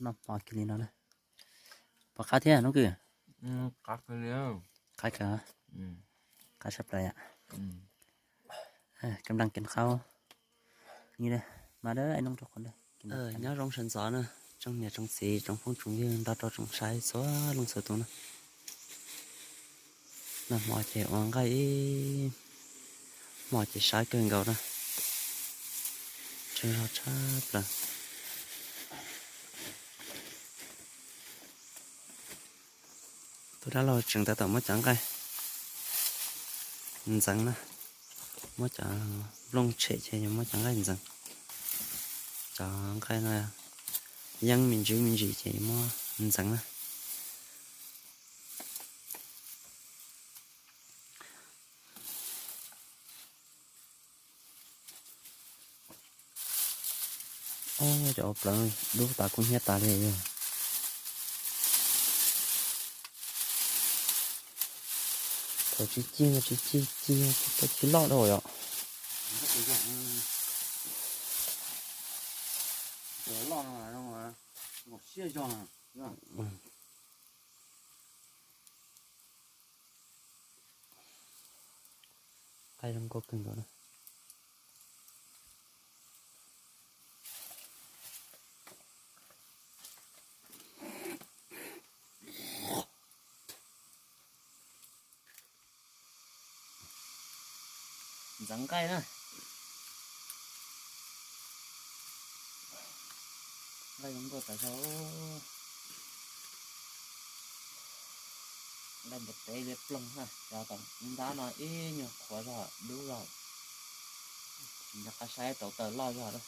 Noj hmo kiag li no na. Puas qab thiab Nuj Kwm? Qab kawg, qab sab plaws yom. Kab nplas kev qhaub. Mas nyob zoo sawv ntxov na, tsoom niam tsoom txiv tsoom phooj tsoom ywg nrog rau tsoom saib txhua leej txhua tus na. Noj hmo ces ua nqaij ib hmos ces sab kawg nkaus na. Tsaug zog tshaj plaws. Tus dab laug tseem tab tom muab cov nqaij ntxeev na, muab cov nplooj tshem ces yuav muab cov nqaij ntxeev. Cov nqaij no yeeb me ntsis me ntsis ces yuav muab ntxeev na. Cov ua plawv dub tas kub hnyiab tas li yog. Thaum tsis cig tsis cig cig tsis loj dhau yom. Nqaij zoo nkauj kawg nkaus na. Ntxeev nqaij na. Nqaij zoo nkauj tas zog. Nqaij npua teb liab ploog na, cov tom ntab no ib nyuag qhuav zog dub zog. Tsis nco qab saib tau tawm loj zog lawm.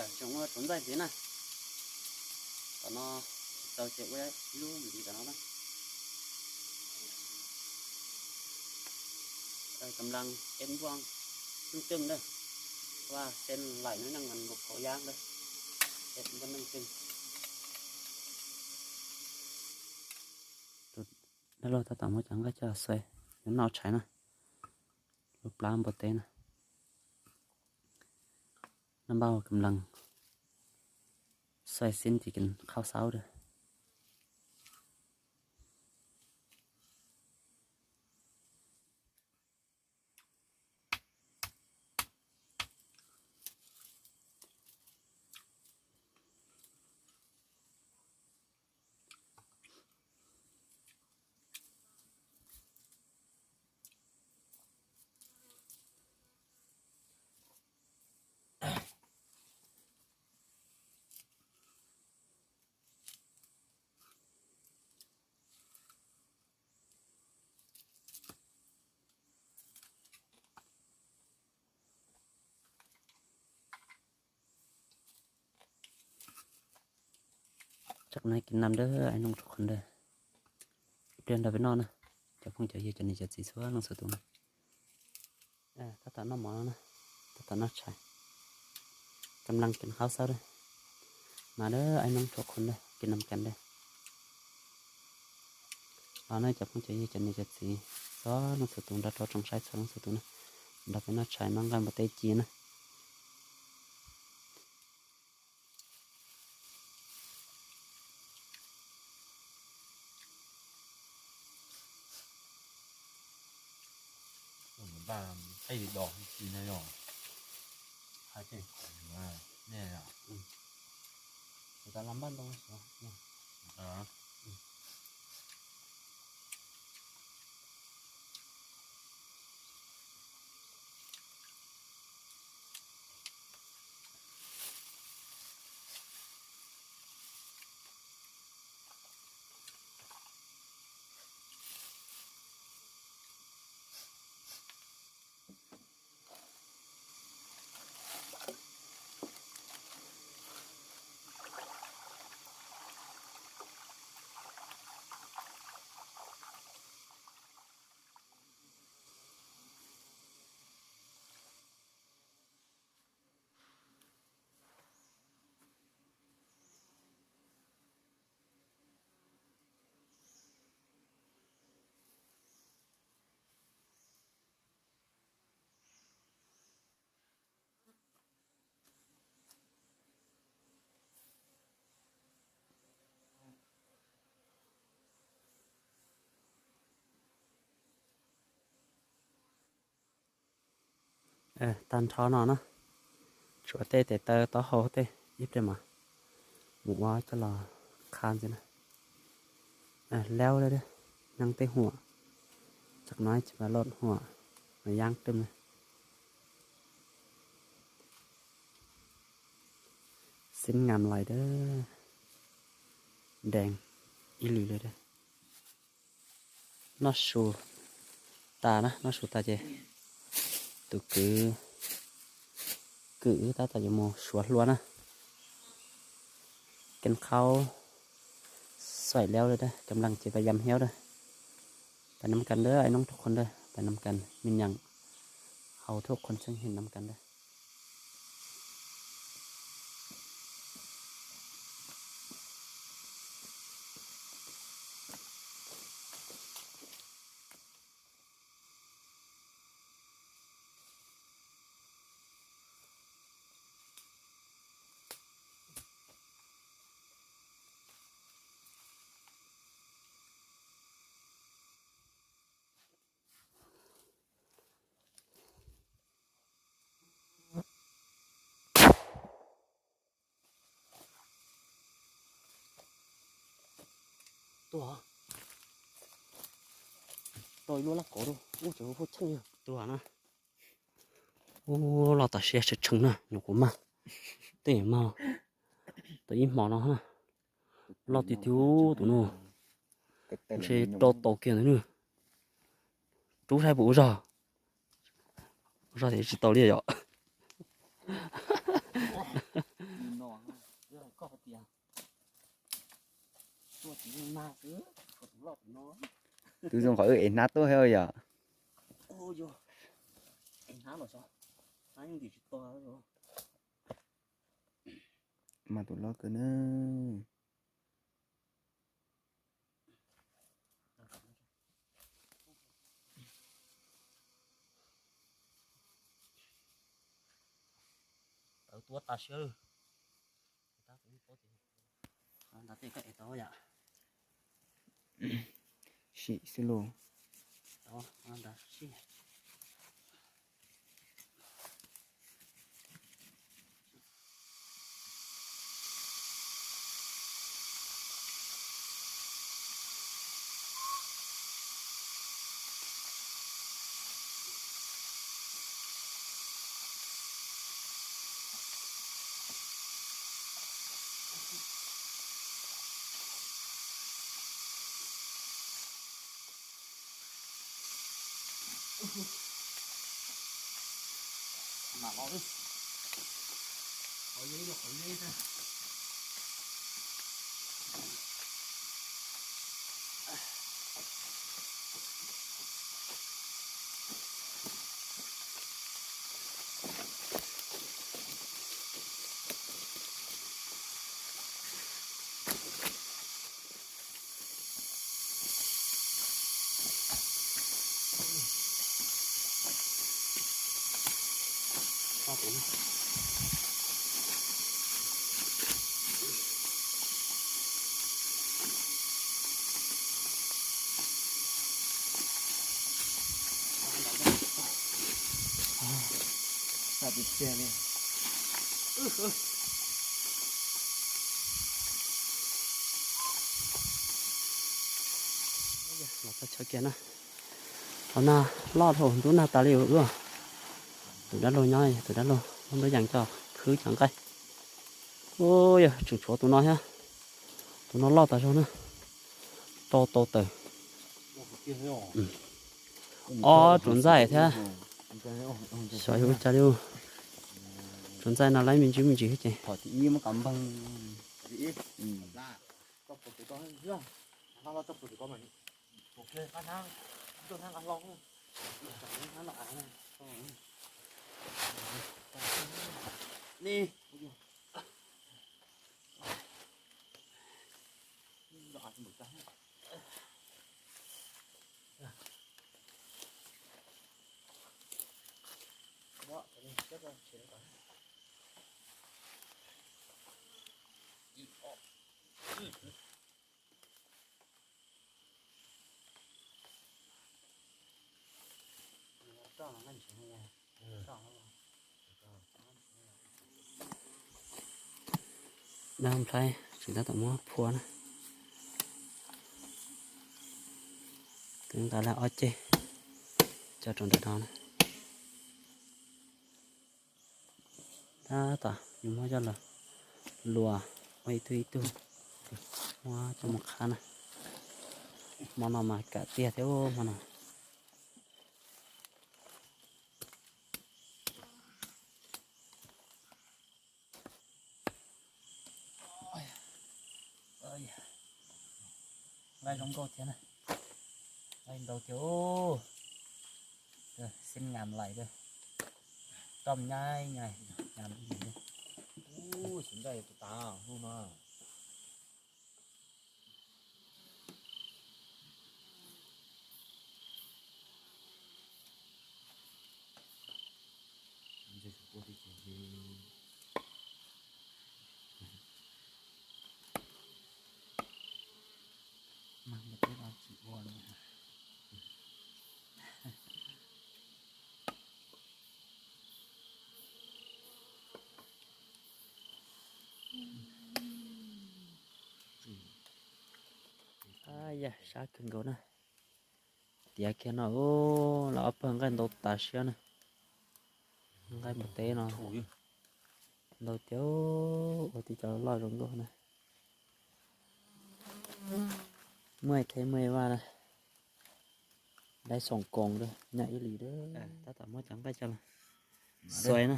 Tseem ua tuav ntxaij ntxiv na. Tom no tsis txaus ces ua lub ntxiv tom no na. Kam las eb npuaj neej ceeb na, vaj xeeb laim neej nkaus kaum yab na, eb npuaj neej ceeb. Dab laug tab tom muab cov nqaij coj xuaij yuav noj tshais na, lub plab npua teb na. Naj npauj kam las xuaij xib tis kev qhaub xaub da. Tsoom na kev nam dawb ais noog rau qhov ntawd, pliag nrog peb noj na, cov phooj cov ywg cov niam cov txiv txhua leej txhua tus na. Tab tom noj mov no na, tab tom noj tshais. Kam las kev qhaub xaub da, mas dawb ais noog rau qhov ntawd kev nam kev dawb. Los na cov phooj cov ywg cov niam cov txiv txhua leej txhua tus nrog rau tsoom saib txhua leej txhua tus na, nrog peb noj tshais noj nqaij npua teb ci na. Tag nrho no na, tshuav tej tes taw taub hau tej ib pliag mas mus ua coj los qha ntxiv na. Laub lawm, neeg tej huam, txog no tsis mas loj huam, mas yaab tej na. Xib ngam lais dab, dees ib lis li dab. Noj su tas na, noj su tas ces tus kwv kwm wb tab tom yuav mus suav hlua na. Keeb khaub, xuaim laub li dab, kam leej ces pab yam hiab dab. Pab nam kas dab, ib noob rub qhov dab, pab nam kas me nyuam hauv rub qhov txheej nam kas dab. Tuag, tau ib lub laj kauv rau ub, tseem hu phoj txheej yog tuag na. Ub, loj tas siab tshee tshee na, nyuam qhuav mag, tej mag tau ib hmo no na. Loj tiag tiag tus no, ntshe rau tau kiag ntawd na. Rub saib puas ua zog, ua zog tias tsis tau li yom. Tus zoo qhov wb ev hnab tuaj thiab yom. Mas tus loj kawg na. Tawv tuab tas siab lawm. Ntawd tej koj ev tau yom. Sim xwb los. Mam los, qhov yeb yog qhov yeb thiab. Los txog chaw kiag na, qhov no loj dhau ntub nag tas li ua. Tus dab laug nyob, tus dab laug muab nruab yees coj khwb cov nqaij. Ua yog tseem tshuav tus no thiab, tus no loj tas zog na, rau tau tawm ob tsuas ntxaij thiab. Xyov yog ua cas li, tsuas ntxaij no lawv me ntsis me ntsis thiab ces. Roj no nqaij ntsev, roj no. Dab nplhaib tseem tab tom muab phua na. Twb nqa lawm ob ceg coj rau ntawm no na. Tab tom yuav muab coj los luas ua ib tug ib tug, muab coj mus qhab na. Hmo no mas kam tiag thiab hmo no. Nqaij zoo nkauj thiab na. Nqaij ntau thiab. Xib nyam laim, tom nyab nyab nyam ib lim. Ub, xib nqaij tus tav hnub no. Yog sab kawg nkaus na. Tiav kiag no los ob pawg nqaij ntau tas siab na. Nqaij npua teb no ntau tiag, ua tib co loj zoo nkauj na. Muaj ib theb muaj ib vaj na. Dai xoom koos nyob ib lim. Tab tom muab cov nqaij coj los xuas na.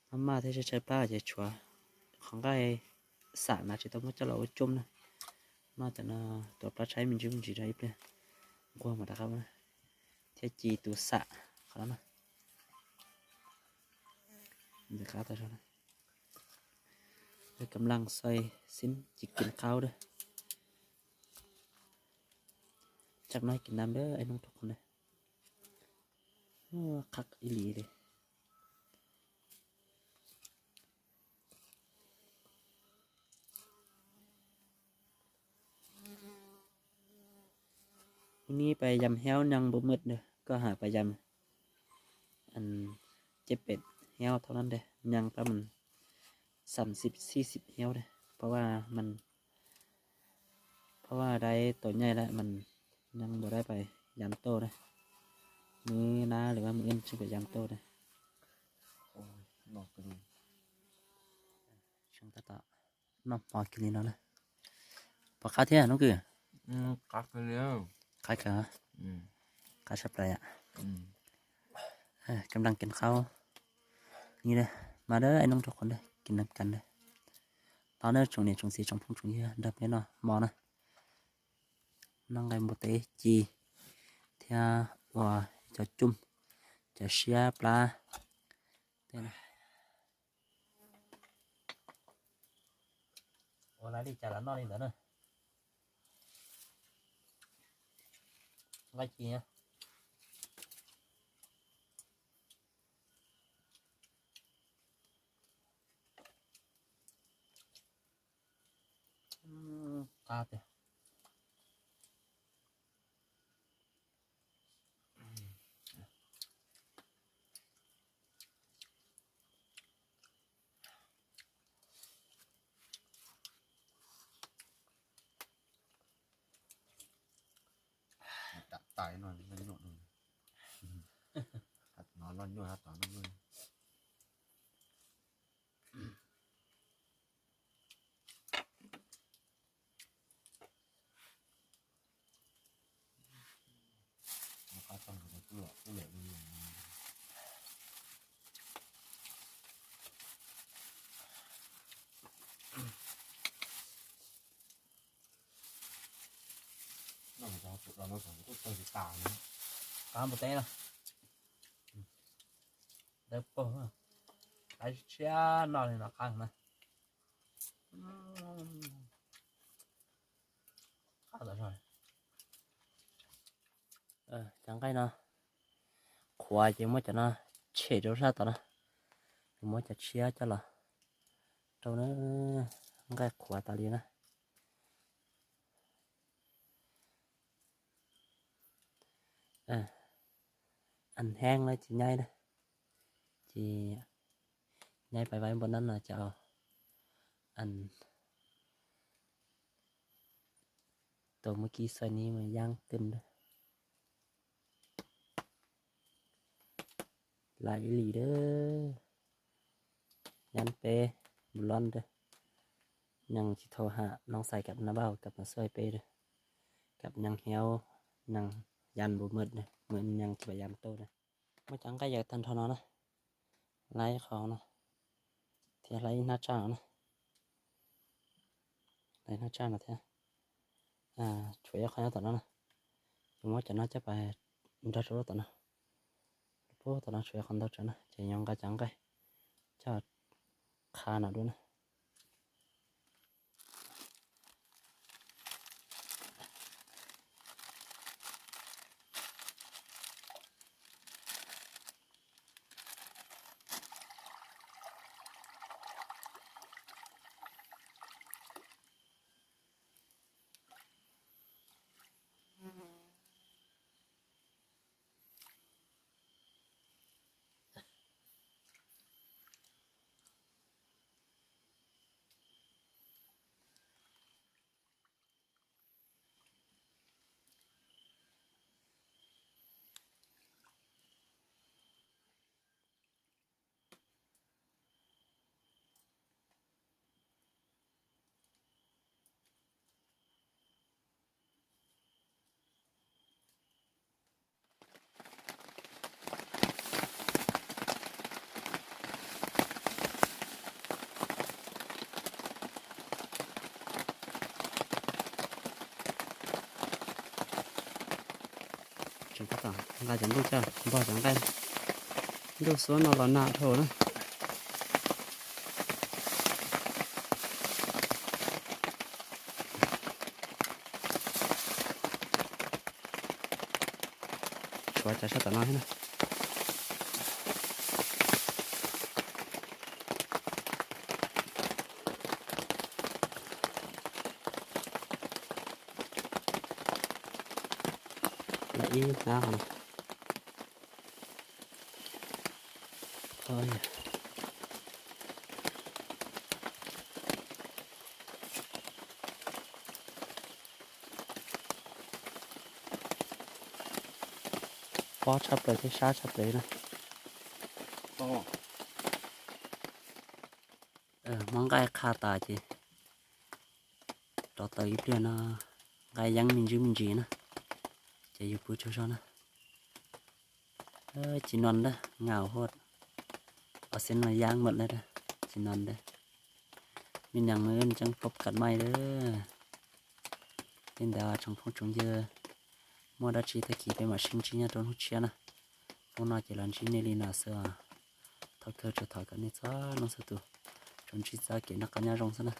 Maj maj thiab tshaib plab ces tshuav qhov nqaij xam na tsis tau muab coj los ua coj na. Noj cov no tuav plab tshaib me ntsis me ntsis rau ib pliag nquag mas rov qab ua na. Thiab ci tus xam qhov no na. Ntxim qab tau zog na. Kam laj xaib xib ci kis qaub dab. Tsam no kis nam dab ib nub rau qhov na. Qhab ib lim li. Ua neb pais yam heav nyeej npaum mwm koj haj pais yam ceb pem heav thaum no ntag, nyeej pab xam xib xib heav ntag, pab vam, pab vam dai tau nyaij lawm mas nyeej npaum dai pais yam tau ntag. Mwb nab lwm vaj mwm ib tseem pais yam tau ntag. Tseem tab tom noj hmo kiag li no na. Puas qab thiab Nuj Kwm? Qab kawg, qab tshaj plaws yom. Kam laj kis qaub ni, mas dab ib nub rau qhov ntag kis nam kas ntag. Tau na tsoom niam tsoom txiv tsoom phooj tsoom ywg nrog peb noj hmo na. Noj nqaij npua teb ci thiab ua cov coj, cov siab plab tej na. Ua lawv li cas los noj li ntawd na. Nqaij ci na. Qab tiag. Tais no loj nyuaj, no loj nyuaj, tais no loj nyuaj. Qab npua teb no. Dawb paug, qab tshiab no li no qab na. Qab tau zog. Cov nqaij no qhuav ces muab cov no tshem rau sab tom no, muab cov tshiab coj los rau na, nqaij qhuav tas li na. An heev na ces nyaib na, ces nyaib pais vaib npua nab no ces Tau muaj kib xaij nib mas yaab twm. Laj ib lim dab, yaab peb npus lob dab. Neeg tsis tau ham loob xais kam nab bauj kam mas xuaij peb dab, kam neeg hiab, neeg yan npus maj, neeg tsis paub yan tau dab. Muaj cov nqaij yawm tag nrho no na, laib qhov no, thiab laib ib hnab tsaj no na, laib hnab tsaj no thiab. Tshuav ib qho nyob tom no na, yuav muab cov no coj pas nrog rau lub tom no. Puag tom no tshuav ib qho ntau tsawv na, ces yuav nqa cov nqaij coj qha no dua na. Tseem tab tom nqa cov ntuj coj npog cov nqaij. Ntuj xuab no los nag dhau na. Tshuav cov sab tom no thiab na. Lawm ib hnab qhov no. Pob tshaj plaws thiab sab tshaj plaws na. Muab nqaij qha tas ces rov tau ib pliag no, nqaij yeeb me ntsis me ntsis na, ces yus pub tsaug zog na. Tsis no dab, ngau huaj, o xib no yaab mam le dab, tsis no dab. Me neeg mws tseeb pab kam maij dab. Li ntawd tsoom phooj tsoom ywg, muaj dab tsi tag kis peb mam sib ntsib nyob rau hnub tshiab na. Hnub no ces los ntsib nej li no xwb os. Thov kawg tsuas thov kom nej txhua leej txhua tus tsuas ntsib txoj kev noj qab nyob zoo xwb na.